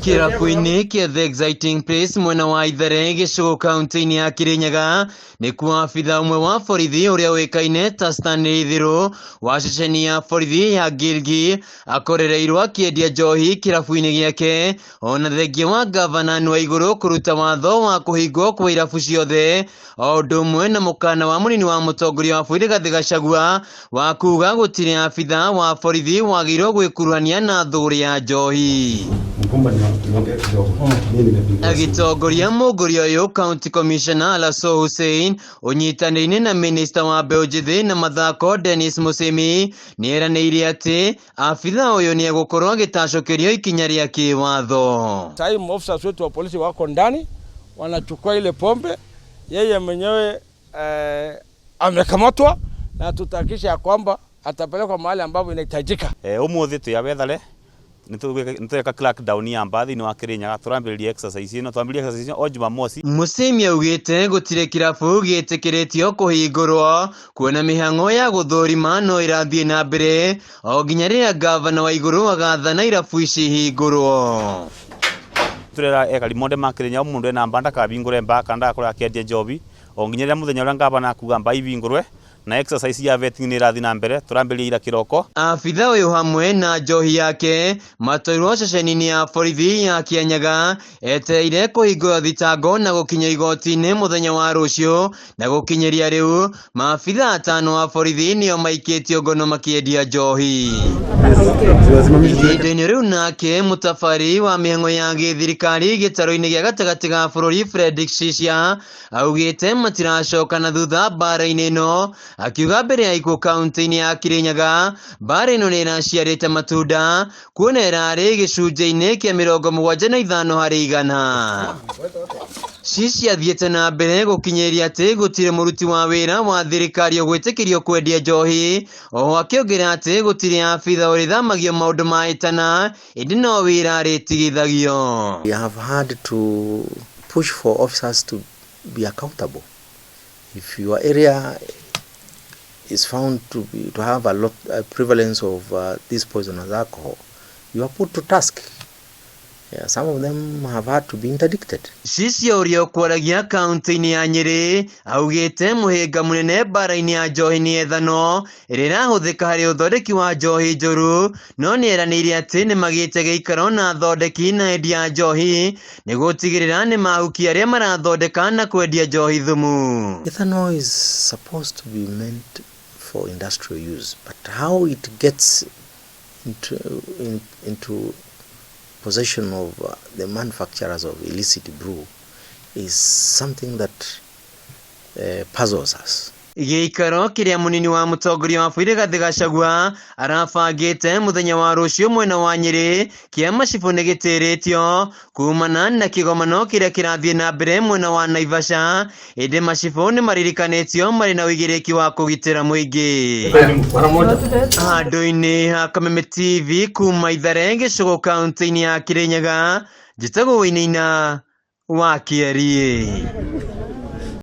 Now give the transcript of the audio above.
Kĩrabu-inĩ kĩa The Exciting Place mwena wa Ithere gĩcũgũ kaunti-inĩ ya Kirinyaga nĩkuo abitha ũmwe wa borithi ũrĩa ũĩkaine ta Stanley Ithiru wa ceceni ya borithi ya Gilgil akorereirwo akĩendia njohi kĩrabu-inĩ gĩake ona thengia wa ngavana wa igũrũ kũruta watho wa kũhingwo kwa irabu ciothe o ũndũ ũmwe na mũkana wa mũnini wa mũtongoria wa bũrũri Rigathĩ Gachagua wa kuga gũtirĩ abitha wa borithi wagĩrĩirwo gwĩkuruhania na thũgũrĩ ya njohi. Agĩtongoria mũngũria ũyũ County Commissioner Alaso Hussein ũnyitanĩri-inĩ na minista wa mbeũ njĩthĩ na mathako Dennis Musimi nĩeranĩire atĩ abitha ũyũ nĩegũkorwo agĩtacũkĩrio ikinya rĩa kĩwatho. Sahii maofisa wetu wa polisi wako ndani wanachukua ile pombe, yeye mwenyewe amekamatwa na tutahakikisha ya kwamba atapelekwa mahali ambapo inahitajika. Umuthi twi a Wethare nitweka crackdown ya mba thiini wa Kirinyaga. Turambiriria exercise ino, twambiriria exercise ino o Jumamosi. Musimi augĩte gũtirĩ kĩrabu gĩtĩkĩrĩtio kũhingũrwo kuona mĩhang'o ya gũthũrima no ĩrathiĩ na mbere o nginya rĩrĩa ngavana wa igũrũ agathana irabu ici ihingũrwo. Turera ekari monde ma Kirinyaga, mundu ena mba ndakabingure mba kana ndagakorwo akiendia njobi o nginya rĩrĩa mũthenya ũrĩa ngavana akuga mba ibingũrwe, na exercise ya vetting nĩ ĩrathiĩ na mbere, tũrambĩrĩria ira kĩroko. Abitha ũyũ hamwe na njohi yake matwairwo ceceni-inĩ ya borithi ya Kianyaga etereire kũhingũra thitango na gũkinya igoti-inĩ mũthenya wa rũciũ. Na gũkinyĩria rĩu maabitha atano a borithi nĩo maikĩtio ngono makĩendia njohi. Ihinda-inĩ rĩu nake mũtabari wa mĩhang'o ya gĩthirikari gĩtarũ-inĩ gĩa gatagatĩ ga bũrũri Fredrick Shisha augĩte matiracoka na thutha mbara-inĩ ĩno, akiuga mbere ya ikuũ kaunti-inĩ ya Kirinyaga mbara ĩno nĩ ĩraciarĩte matunda kuona ĩrarĩ gĩcunjĩ-inĩ kĩa 75%. Shisha athiĩte na mbere gũkinyĩria atĩ gũtirĩ mũruti wa wĩra wa thirikari ũgwĩtĩkĩrio kwendia njohi, oho akĩongerera atĩ gũtirĩ abitha ũrĩthamagio maũndũ ma ĩtana ĩndĩ no wĩra arĩtigithagio. We have had to push for officers to be accountable. If your area is found to have a prevalence of this poisonous alcohol, you are put to task. Yeah, some of them have had to be interdicted. Shisha ũrĩa ũkwaragia kaunti-inĩ ya Nyĩrĩ augĩte mũhĩnga mũnene mbara-inĩ ya njohi nĩ ethanol ĩrĩa ĩrahũthĩka harĩ ũthondeki wa njohi njũru, no nĩ eranĩire atĩ nĩ magĩte gĩikaro na athondeki na endia a njohi nĩguo gũtigĩrĩra nĩ mahukia arĩa marathondeka na kwendia njohi thumu. Ethanol is supposed to be meant for industrial use, but how it gets into possession of the manufacturers of illicit brew is something that puzzles us. Gĩikaro kĩrĩa mũnini wa mũtongoria wa bũrũri Rigathĩ Gachagua arabangĩte mũthenya wa rũciũ mwena wa Nyĩrĩ kĩa macibũ nĩ gĩtĩrĩtio kumana na kĩgomano kĩrĩa kĩrathiĩ na mbere mwena wa Naivasha, ĩndĩ macibũ nĩ maririkanĩtio marĩ na ũigĩrĩki wa kũgitĩra mũingĩ. Handũ-inĩ ha Kameme TV kuma Ithare gĩcũgũ kaunti-inĩ ya Kirinyaga, njĩtagwo Wainaina wa Kĩeriĩ.